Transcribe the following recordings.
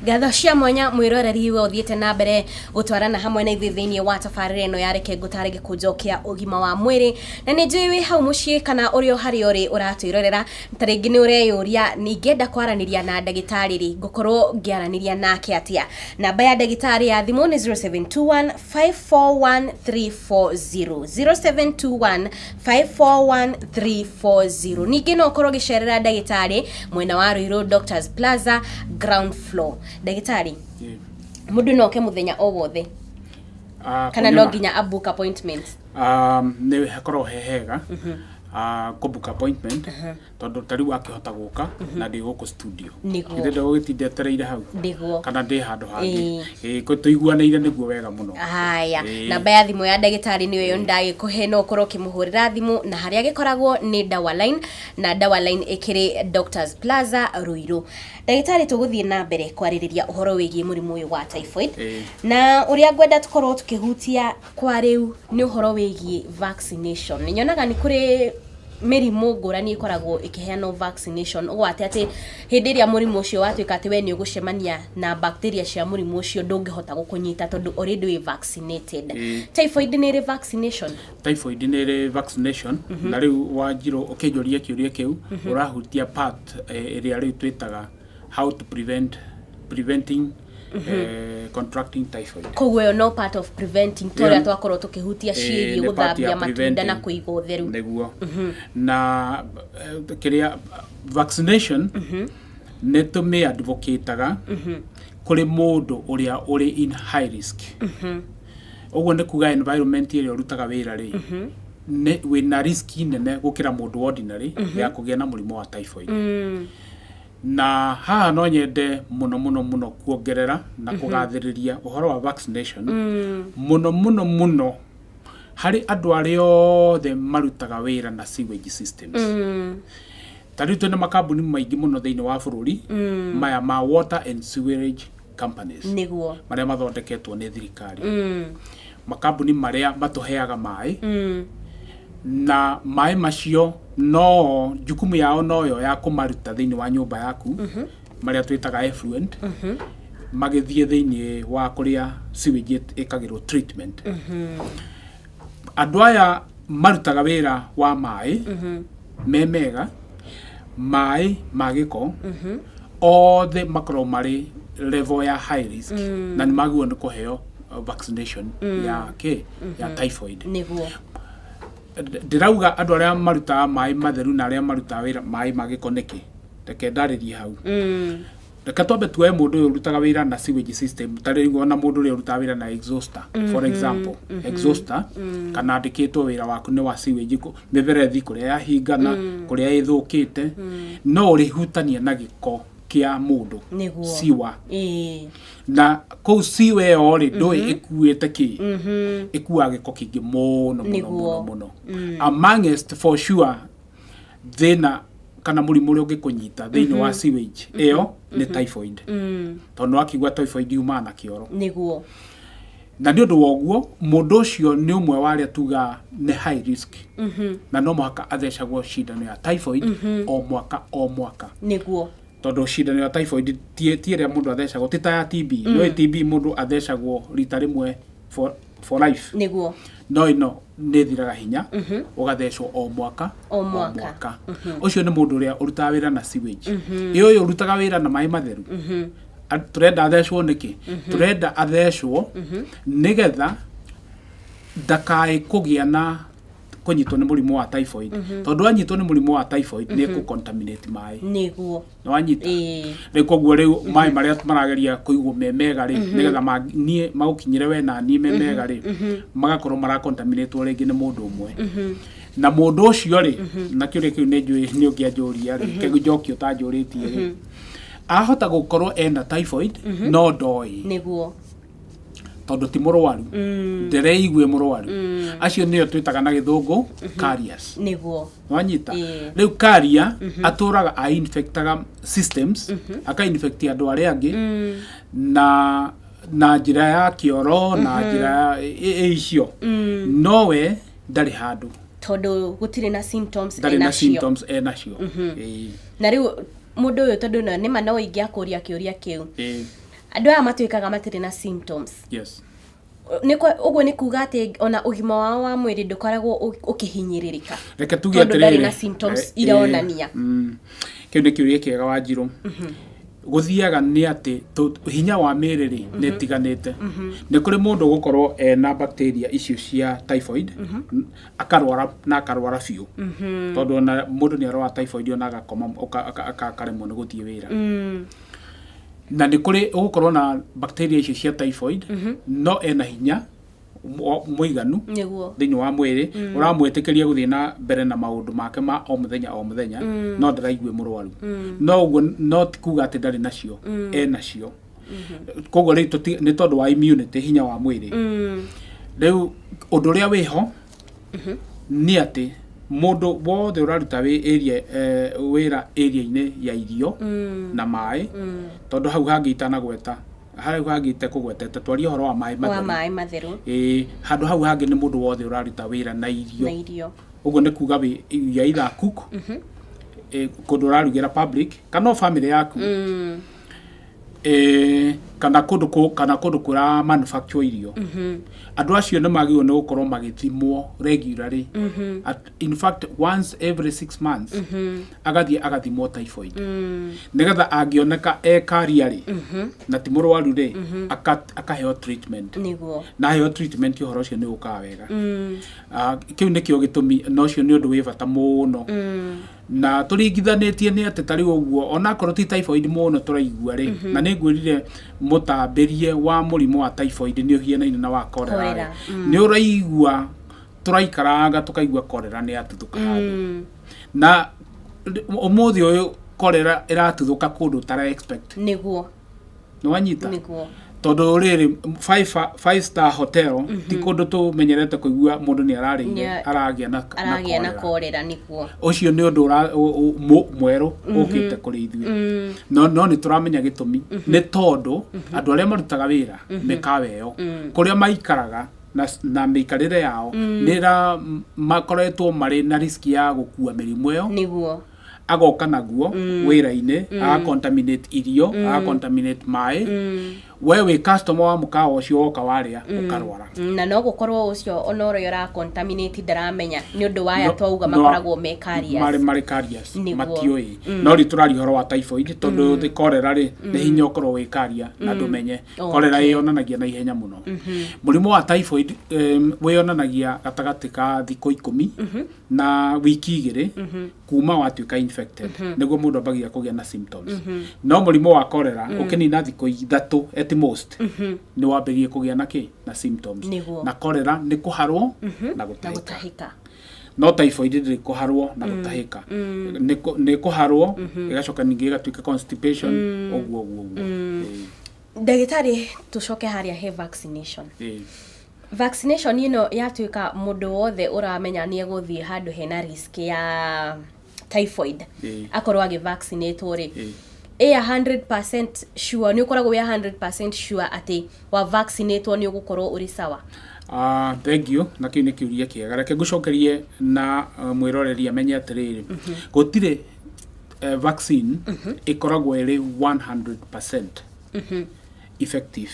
Ngatho cia mwanya mwĩroreri we ũthiĩte na mbere gũtwarana hamwe na ithuĩ thĩinĩ wa tabarĩra ĩno ya Reke Ngũtare, gĩkũnjo kĩa ũgima wa mwĩrĩ. Na nĩ njũĩ wĩ hau mũciĩ kana ũrĩ o harĩa ũrĩ ũratwĩrorera, ta rĩngĩ nĩ ũreyũria, ningĩenda kwaranĩria na ndagĩtarĩ rĩ, ngũkorwo ngĩaranĩria nake atĩa? Namba ya ndagĩtarĩ ya thimũ nĩ 0721 541 340, 0721 541 340. Ningĩ no ũkorwo ũgĩcerera ndagĩtarĩ mwena wa Ruiru, Doctors Plaza, ground floor. Ndagĩtarĩ, mũndũ no oke mũthenya o wothe kana no kũnyona? nginya a book appointment? Nĩ hakoragwo he hega kũ book appointment, tondũ ta rĩu akĩhota gũka na ndĩ gũkũ studio. Githĩ ndũgũgĩtinda etereire hau? Nĩguo. Kana ndĩ handũ hangĩ. Ĩĩ, tũiguanĩire nĩguo wega mũno. Haya. Ĩĩ. Namba ya thimũ ya ndagĩtarĩ nĩyo ĩyo ndagĩkũhe, no ũkorwo ũkĩmũhũrĩra thimũ, na harĩa agĩkoragwo nĩ Dawa Line, na Dawa Line ĩkĩrĩ Doctors Plaza, Ruiru. Ndagĩtarĩ, tũgũthiĩ na mbere kwarĩrĩria ũhoro wĩgiĩ mũrimũ ũyũ wa typhoid. Na ũrĩa ngwenda tũkorwo tũkĩhutia kwa rĩu nĩ ũhoro wĩgiĩ vaccination. Nĩ nyonaga nĩ kũrĩ mĩrimũ ngũrani ĩkoragwo ĩkĩheanwo vaccination, ũguo atĩ hĩndĩ ĩrĩa mũrimũ ũcio watuĩka atĩ we nĩ ũgũcemania na bacteria cia mũrimũ ũcio, ndũngĩhota gũkũnyita tondũ already wĩ vaccinated. Typhoid nĩ ĩrĩ vaccination? Typhoid nĩ ĩrĩ vaccination. Na rĩu Wanjirũ, ũkĩnjũria kĩũria kĩu, ũrahutia part ĩrĩa rĩu twĩtaga how to prevent, preventing contracting typhoid. Koguo ĩyo no part of preventing ta ũrĩa twakorwo tũkĩhutia ciĩgiĩ Nĩ part ya gũthambia matunda na preventing. kũiga ũtheru. Nĩguo. Na kĩrĩa vaccination nĩ tũmĩ advocataga kũrĩ mũndũ ũrĩa ũrĩ in high risk. Ũguo nĩ kuga environment ĩrĩa ũrutaga wĩra rĩ, nĩ wĩna risk nene gũkĩra mũndũ ordinary ya kũgĩa na mũrimũ wa typhoid. Na haha no nyende mũno mũno mũno kuongerera na kũgathĩrĩria ũhoro wa vaccination mũno mũno mũno harĩ andũ arĩa othe marutaga wĩra na sewage systems. Ta rĩu twĩna makambuni maingĩ mũno thĩinĩ wa bũrũri, maya ma water and sewerage companies, marĩa mathondeketwo nĩ thirikari, makambuni marĩa matũheaga maĩ, na maĩ macio no jukumu yao noyo ya kũmaruta thĩinĩ wa nyũmba yaku, marĩa twĩtaga effluent, magĩthiĩ thĩinĩ wa kũrĩa sewage ĩkagĩrwo treatment. Andũ aya marutaga wĩra wa maĩ me mega, maĩ ma gĩko, othe makoragwo marĩ level ya high risk na nĩ magĩrĩirwo nĩ kũheo vaccination ya kĩ ya typhoid. Ndĩrauga andũ arĩa marutaga maĩ matheru na arĩa marutaga wĩra maĩ ma gĩko nĩkĩ? Reke ndarĩrie hau. Reke twambe tuoe mũndũ ũyũ ũrutaga wĩra na sewage system. Ta rĩu ona mũndũ ũrĩa ũrutaga wĩra na exhauster, for example, exhauster, kana andĩkĩtwo wĩra waku nĩ wa sewage, mĩberethi kũrĩa yahingana, kũrĩa ĩthũkĩte, no ũrĩhutania na gĩko kĩa mũndũ. Siwa. Na kũu siwa ĩyo rĩ, ndũĩ ĩkuĩte kĩ, ĩkuaga gĩko kĩingĩ mũno mũno. Mũno mũno. Amongst, for sure, thĩna kana mũrimũ ũrĩa ũngĩkũnyita thĩinĩ wa sewage ĩyo nĩ typhoid, tondũ wakiugua typhoid yumaga na kĩoro. Na nĩ ũndũ wa ũguo, mũndũ ũcio nĩ ũmwe wa arĩa tuga nĩ high risk na no mũhaka athecagwo cindano ya typhoid o mwaka o mwaka. Tondũ cindano ya typhoid ti ĩrĩa mũndũ athecagwo, ti ta ya TB. No TB mũndũ athecagwo rita rĩmwe for life. No ĩno nĩ ĩthiraga hinya, ũgathecwo o mwaka. O mwaka. Ũcio nĩ mũndũ ũrĩa ũrutaga wĩra na sewage. Ĩ ũyũ ũrutaga wĩra na maĩ matheru? Tũrenda athecwo nĩkĩ? Tũrenda athecwo nĩgetha ndakae kũgĩa na kũnyitwo nĩ mũrimũ wa typhoid, tondũ anyitwo nĩ mũrimũ wa typhoid nĩ ekũ-contaminate maĩ. Nĩwanyita? Ĩĩ. Rĩu koguo rĩu maĩ marĩa marageria kũigwo me mega rĩ, nĩgetha niĩ magũkinyĩre we na niĩ me mega rĩ, magakorwo maracontaminatwo rĩngĩ nĩ mũndũ ũmwe, na mũndũ ũcio rĩ, na kĩũria kĩu nĩ njũĩ nĩ ũngĩanjũria rĩ, kĩu njokio ũtanjũrĩtie rĩ, ahota gũkorwo ena typhoid no ndoĩ. Tondũ ti mũrwaru, ndereigue mũrwaru. Acio nĩo twĩtaga na gĩthũngũ carriers. Wanyita? Ĩĩ. Rĩu carrier atũraga a infectaga systems, aka infect andũ arĩa angĩ na njĩra ya kĩoro, na njĩra ya icio, nowe ndarĩ handũ. Tondũ gũtirĩ na symptoms. Ndarĩ na enacio. Symptoms enacio. Ĩĩ. Na rĩu mũndũ ũyũ, tondũ no nĩma no ingĩakũria kĩũria kĩu. Andũ aya matuĩkaga matirĩ na symptoms. Ũguo nĩ kuga atĩ ona ũgima wao wa mwĩrĩ ndũkoragwo ũkĩhinyĩrĩrĩka. Reke tuge Tondũ ndarĩ atĩrĩrĩ, na symptoms ironania. Kĩu nĩ kĩũria kĩega, Wanjirũ. Gũthiaga nĩ atĩ hinya wa mĩĩrĩ rĩ nĩ ĩtiganĩte. Nĩ kũrĩ mũndũ ũgũkorwo ena bacteria icio cia typhoid, akarwara na akarwara biũ, tondũ ona mũndũ nĩ arwara typhoid ona agakoma, akaremwo nĩ gũthiĩ wĩra. Na nĩ kũrĩ ũgũkorwo na bacteria icio cia typhoid, no ena hinya mũiganu thĩinĩ wa mwĩrĩ ũramwĩtĩkĩria gũthiĩ na mbere na maũndũ make ma o mũthenya o mũthenya, no ndaraigue mũrwaru. No ũguo no ti kuga atĩ ndarĩ nacio, e nacio. Koguo rĩu nĩ tondũ wa immunity, hinya wa mwĩrĩ. Rĩu ũndũ ũrĩa wĩho nĩ atĩ mũndũ wothe ũraruta wĩ area, wĩra area-inĩ ya irio na maĩ, tondũ hau hangĩ itanagweta, hau hangĩ itekũgwetete, twarie ũhoro wa maĩ wa matheru. Maĩ matheru. Ĩĩ, handũ hau hangĩ nĩ mũndũ wothe ũraruta wĩra na irio. Na irio. Ũguo nĩ kuga wĩ you are either a cook, kũndũ ũrarugĩra public kana o family yaku, kana kũndũ kũra manufacture irio. Andũ acio nĩ magĩrĩirwo nĩ gũkorwo magĩthimwo regularly. In fact, once every 6 months agathiĩ agathimwo typhoid, nĩgetha angĩoneka e carrier rĩ, na ti mũrwaru rĩ, akaheo treatment. Na aheo treatment, ũhoro ũcio nĩ ũkaga wega. Ah, kĩu nĩkĩo gĩtũmi, na ũcio nĩ ũndũ wĩ bata mũno. Na tũringithanĩtie nĩ atĩ tarĩu ũguo, onakorwo ti typhoid mũno tũraigua rĩ, na nĩ ngwĩrire mũtambĩrie wa mũrimũ wa typhoid nĩ ũhianaine na wa cholera Cholera, rĩ, nĩ ũraigua tũraikaranga tũkaigua cholera nĩ yatuthũka handũ, na ũmũthĩ ũyũ cholera ĩratuthũka kũndũ ũtara expect. Nĩ wanyita? Nĩguo. Tondũ rĩrĩ, five star hotel ti kũndũ tũmenyerete kũigua mũndũ nĩ ararĩire aragĩa na aragĩa na cholera. Cholera, nĩguo. Ũcio nĩ ũndũ mwerũ ũkĩte kũrĩ ithuĩ, no nĩ tũramenya gĩtũmi nĩ tondũ andũ arĩa marutaga wĩra mĩkawa ĩyo, kũrĩa maikaraga na mĩikarĩre yao nĩ makoretwo marĩ na risk ya gũkua mĩrimũ ĩyo. Agoka naguo wĩra-inĩ, agacontaminate irio, agacontaminate maĩ. We wĩ customer wa mũkawa ũcio, woka warĩa, ũkarwara. Na no gũkorwo ũcio ona ũrĩa ũra contaminate ndaramenya nĩ ũndũ waya twauga makoragwo me carriers. Marĩ carriers. Nĩguo. Matiũĩ. No rĩ, tũraria ũhoro wa typhoid, tondũ the cholera rĩ, nĩ hinya ũkorwo wĩ carrier na ndũmenye. Cholera ĩyonanagia na ihenya mũno. Mũrimũ wa typhoid wĩyonanagia gatagatĩ ka thikũ 10 na wiki 2 kuma watuĩka infected, nĩguo mũndũ ambagia kũgĩa na symptoms. No mũrimũ wa cholera ũkĩnina thikũ 3 at most, nĩ wambĩrĩrie kũgĩa na kĩ na symptoms. Na cholera nĩ kũharwo na na gũtahĩka. Gũtahĩka. No typhoid ndĩrĩ kũharwo na gũtahĩka. Nĩ kũharwo, ĩgacoka ningĩ ĩgatuĩka constipation, ũguo ũguo ũguo. Ĩĩ. Ndagĩtarĩ, tũcoke harĩa he vaccination. Vaccination ĩno yatuĩka mũndũ wothe ũramenya nĩ egũthiĩ handũ hena risk ya typhoid akorwo agĩ-vaccinatwo rĩ, ĩ 100% sure, nĩ ũkoragwo wĩ 100% sure atĩ wa vaccinatwo nĩ ũgũkorwo ũrĩ sawa? Ah, thank you, na kĩu nĩ kĩũria kĩega. Reke ngũcokerie na mwĩroreri amenye atĩrĩrĩ, gũtirĩ vaccine ĩkoragwo ĩrĩ 100% effective.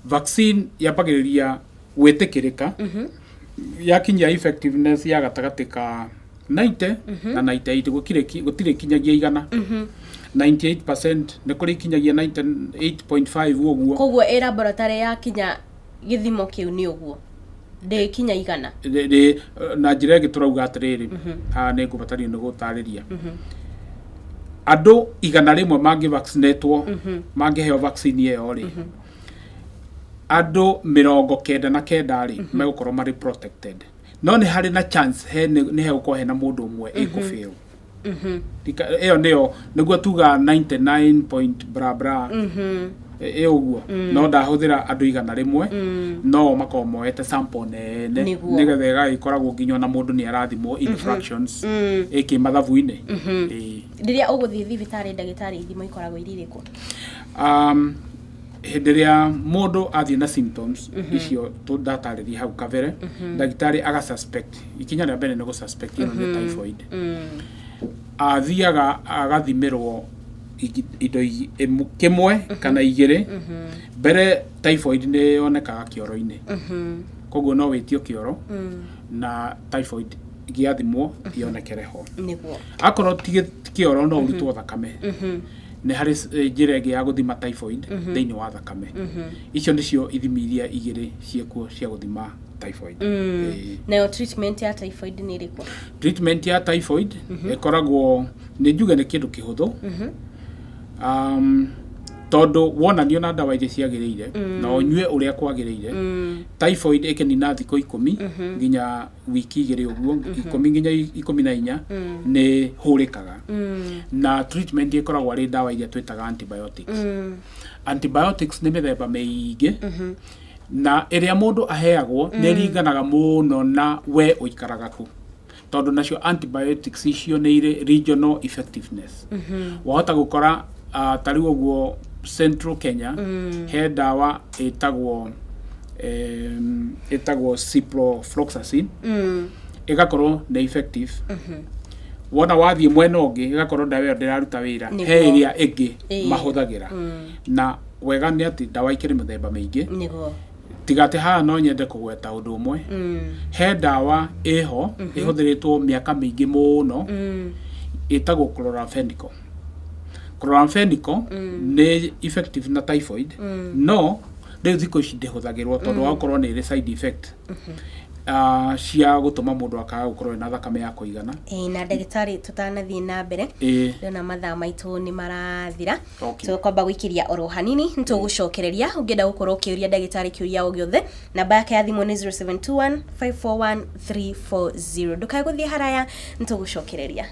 Vaccine yambagĩrĩria gwĩtĩkĩrĩka yakinyia effectiveness ya gatagatĩ ka 90 na 98. Gũtirĩ kinyagia 100. 98%, nĩ kũrĩ ikinyagia 98.5 ũguo. Koguo ĩ laboratory yakinya gĩthimo kĩu nĩ ũguo, ndĩkinya 100? Na njĩra ĩngĩ tũrauga atĩrĩrĩ, haha nĩ ngũbatario nĩ gũtarĩria, andũ 100 mangĩ vaccinatwo, mangĩheo vaccine ĩyo rĩ, andũ 99 rĩ megũkorwo marĩ protected, no nĩ harĩ na chance he nĩ hegũkorwo hena mũndũ ũmwe ĩkũfail. Ĩyo nĩyo nĩguo tuga 99 point bra bra ĩ ũguo. No ndahũthĩra andũ 100, no makorwo moete sample nene, nĩgetha ĩgagĩkoragwo nginya ona mũndũ nĩ arathimwo in fractions ĩkĩ mathabu-inĩ. Ĩĩ. Rĩrĩa ũgũthiĩ thibitarĩ, ndagĩtarĩ, ithimo ikoragwo irĩ irĩkũ? Hĩndĩ ĩrĩa mũndũ athiĩ na symptoms icio ndatarĩria hau kabere, ndagĩtarĩ aga suspect, ikinya rĩa mbere nĩ gũ suspect ĩno nĩ typhoid. Athiaga agathimĩrwo indo kĩmwe kana igĩrĩ. Mbere typhoid nĩ yonekaga kĩoro-inĩ, koguo no wĩtio kĩoro na typhoid gĩathimwo yonekere ho. Akorwo ti kĩoro, no ũrutwo thakame. Nĩ harĩ njĩra ĩngĩ ya gũthima typhoid thĩinĩ wa thakame. Icio nĩcio ithimi iria igĩrĩ ciĩkuo cia gũthima typhoid. Ĩĩ. Nayo treatment ya typhoid nĩ ĩrĩkũ? Treatment ya typhoid ĩkoragwo, nĩ njuge nĩ kĩndũ kĩhũthũ, tondũ wonanio na ndawa iria ciagĩrĩire na ũnyue ũrĩa kwagĩrĩire, typhoid ĩkĩnina thikũ 10 nginya wiki 2 ũguo, 10 nginya 14, nĩ hũrĩkaga. Na treatment ĩkoragwo arĩ ndawa iria twĩtaga antibiotics. Antibiotics nĩ mĩthemba mĩingĩ, na ĩrĩa mũndũ aheagwo nĩ ĩringanaga mũno na we ũikaraga kũ, tondũ nacio antibiotics icio nĩ irĩ regional effectiveness. Wahota gũkora ta rĩu ũguo Central Kenya he ndawa ĩtagwo ciprofloxacin, ĩgakorwo nĩ effective. Wona wathiĩ mwena ũngĩ, ĩgakorwo ndawa ĩyo ndĩraruta wĩra. He ĩrĩa ĩngĩ mahũthagĩra. Na wega nĩ atĩ ndawa ikĩrĩ mĩthemba mĩingĩ. Tiga atĩ haha no nyende kũgweta ũndũ ũmwe. He ndawa ĩho ĩhũthĩrĩtwo mĩaka mĩingĩ mũno, ĩtagwo chloramphenicol. Chloramphenicol nĩ effective na typhoid, no rĩu thikũ ici ndĩhũthagĩrwo tondũ wa gũkorwo nĩ ĩrĩ side effect cia gũtũma mũndũ akaga gũkorwo ena thakame ya kũigana. Ĩĩ, na ndagĩtarĩ, tũtanathiĩ na mbere, ndĩrona mathaa maitũ nĩ marathira. Tũkwamba gũikĩria oro hanini, nĩ tũgũcokereria. Ũngĩenda gũkorwo ũkĩũria ndagĩtarĩ kĩũria o gĩothe, namba yake ya thimũ nĩ 0721 541 340. Ndũkae gũthiĩ haraya, nĩ tũgũcokereria.